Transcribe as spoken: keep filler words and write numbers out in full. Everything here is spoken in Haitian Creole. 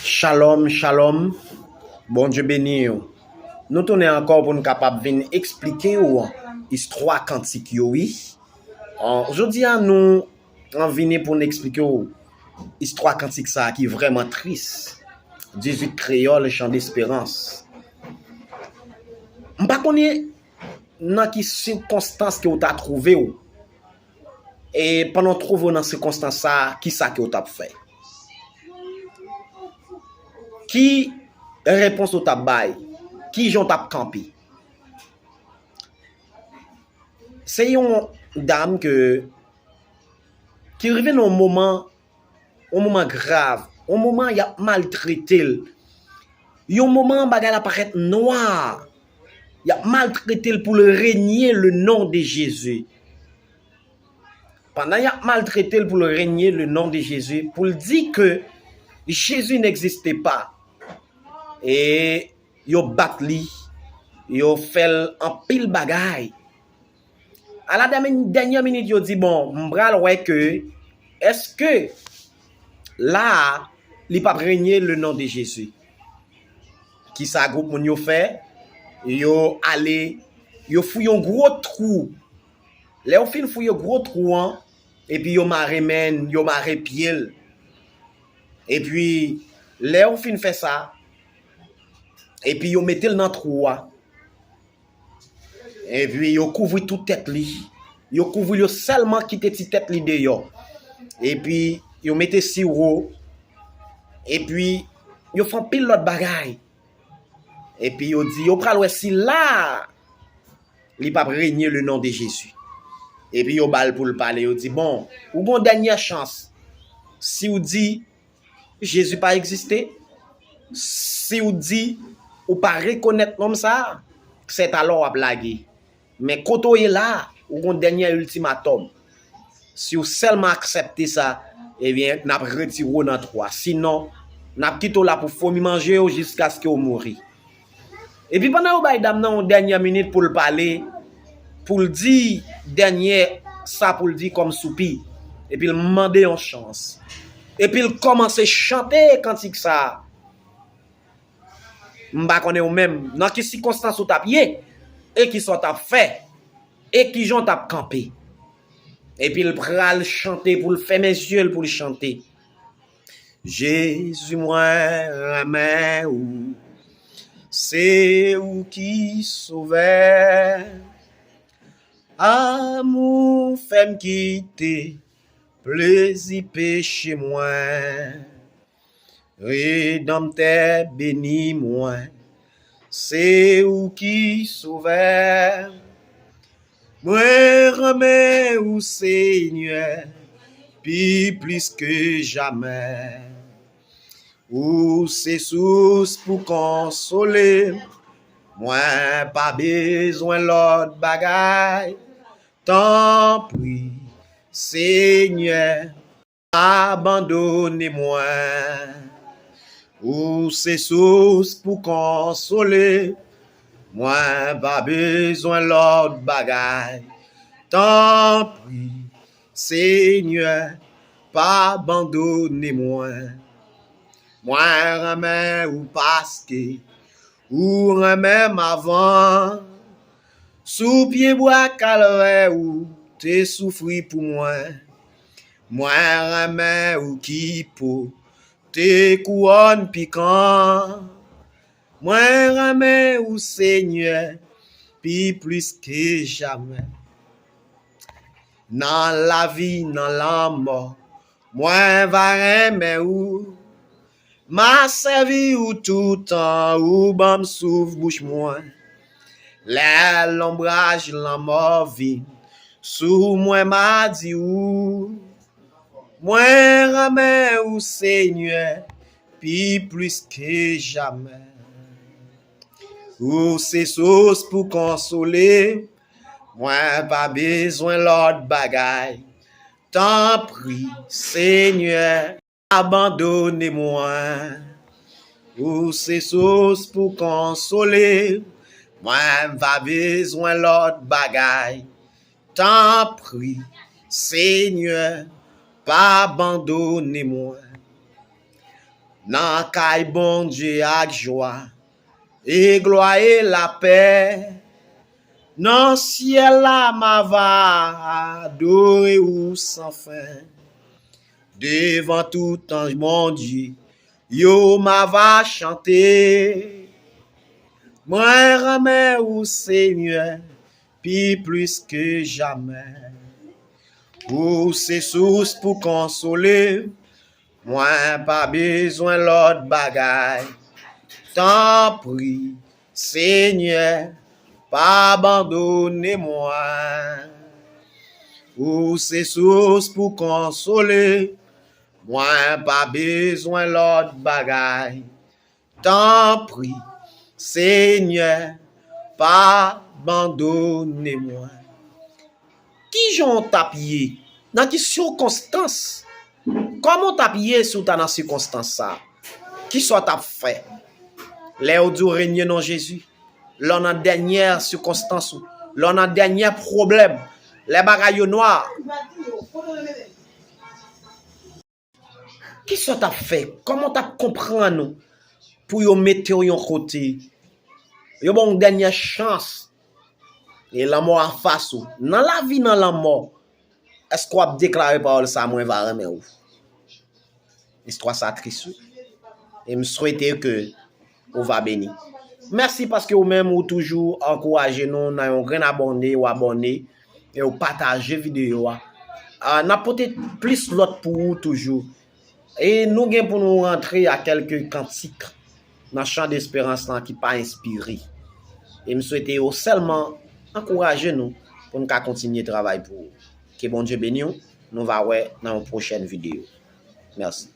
Shalom, shalom. Bondye beni w. Nou tounen ankò pou n kapab vin eksplike w istwa kantik yo, wi. An, jodi a, nou an vini pou n eksplike w istwa kantik sa a ki vrèman tris. Dizuit Kreyòl, Chan Desperans. M pa konnen nan ki sikonstans ke w ta twouve w. E pandan w twouve w nan sikonstans sa a, kisa ke w t ap fè? Ki repons ou t ap bay? Ki jan w t ap kanpe? Se yon dam ke, ki rive nan yon moman, yon moman grav, yon moman y ap maltrete l, yon moman bagay la parèt nwa, y ap maltrete l pou l renye le non de Jezi. Pandan y ap maltrete l pou l renye le non de Jezi, pou l di ke Jezi n'existe pas. E yo bat li, yo fè l anpil bagay. A la dèmè-, dènyè minit, yo di, bon, m pral wè ke, èske la a, li p ap renye le non de Jezi? Kisa gwoup moun yo fè? Yo ale, yo fouye yon gwo twou. Lè yo fin fouye gwo twou an, epi yo mare men l, yo mare pye l. Epi, lè yo fin fè sa, epi yo mete l nan twou a. Epi yo kouvri tout tèt li. Yo kouvri l, yo sèlman kite ti tèt li deyò. Epi yo mete siwo. Epi yo fè anpil lòt bagay. Epi yo di, yo pral wè si la a, li p ap renye le non de Jezi. Epi yo ba l pou l pale, yo di, bon, ou gon dènyè chans. Si w di, Jezi pa egziste, si w di ou pa rekonèt nonm sa a, sèt alò w ap lage. Men kote w ye la a, ou gon dènyè iltimatòm. Si w sèlman aksepte sa, ebyen, n ap retire w nan twou a. Sinon, n ap kite w la pou fomi manje w jiskaske w mouri. Epi pandan yo bay dam nan yon dènyè minit pou l pale, pou l di dènyè sa pou l di kòm soupi, epi l mande yon chans. Epi l kòmanse chante kantik sa a. M pa konnen ou menm, nan ki sikonstans ou t ap ye, e kisa w t ap fè, e kijan w t ap kanpe. Epi l pral chante pou l fèmen zye l pou l chante. Jezi, mwen renmen ou, se ou ki sovè. Amou fè m kite plezi peche mwen. Redanmtè beni mwen, se ou ki sovè. Mwen renmen ou, Senyè, pi plis ke jamè. Ou se sous pou konsole m. Mwen pa bezwen lòt bagay. Tanpri, Senyè, pa abandone mwen. Ou se sous pou konsole. Mwen pa bezwen lòt bagay. Tanpri, Senyè, pa abandone mwen. Mwen renmen ou paske ou renmen m avan. Sou pye bwa Kalvè ou te soufri pou mwen. Mwen renmen ou ki pote kouwòn pikan. Mwen renmen ou, Senyè, pi plis ke jamè. Nan lavi, nan lanmò, mwen va renmen ou. M a sèvi ou toutan, ou ban m souf bouch mwen. Lè lonbraj lanmò vin sou mwen, m a di ou, mwen renmen ou, Senyè, pi plis ke jamè. Ou se sous pou konsole, mwen pa bezwen lòt bagay. Tanpri, Senyè, abandone mwen. Ou se sous pou konsole, mwen pa bezwen lòt bagay. Tanpri, Senyè, pa abandone mwen. Nan kay Bondye ak jwa, e glwa e lapè. Nan syèl la, m a va adore ou san fen. Devan tout anj Bondye, yo m a va chante. Mwen renmen ou, Senyè, pi plis ke jamè. Ou se sous pou konsole m. Mwen pa bezwen lòt bagay. Tanpri, Senyè, pa abandone mwen. Ou se sous pou konsole. Mwen pa bezwen lòt bagay. Tanpri, Senyè, pa abandone mwen. Kijan w t ap ye? Nan ki sikonstans? Kòman w t ap ye si w ta nan sikonstans sa a? Kisa w t ap fè? Lè yo di w renye non Jezi, lè w nan dènyè sikonstans ou, lè w nan dènyè pwoblèm, lè bagay yo nwa, kisa w t ap fè? Kòman w t ap konprann ou pou yo mete w yon kote? Yo ba w yon dènyè chans. E lanmò anfas ou. Nan lavi, nan lanmò, èske w ap deklare pawòl sa a, mwen va renmen ou? Istwa sa a tris, wi. E m swete ke ou va beni. Mèsi paske ou menm ou toujou ankouraje nou nan yon grenn abòne, ou abòne, e ou pataje videyo a. Ah, n ap pote plis lòt pou ou toujou. E nou gen pou nou rantre a kèlke kantik nan chan desperans lan ki pa enspire. E m swete yo sèlman ankouraje nou pou n ka kontinye travay pou ou. Ke Bondye beni w. Nou va wè nan yon pwochèn videyo. Mèsi.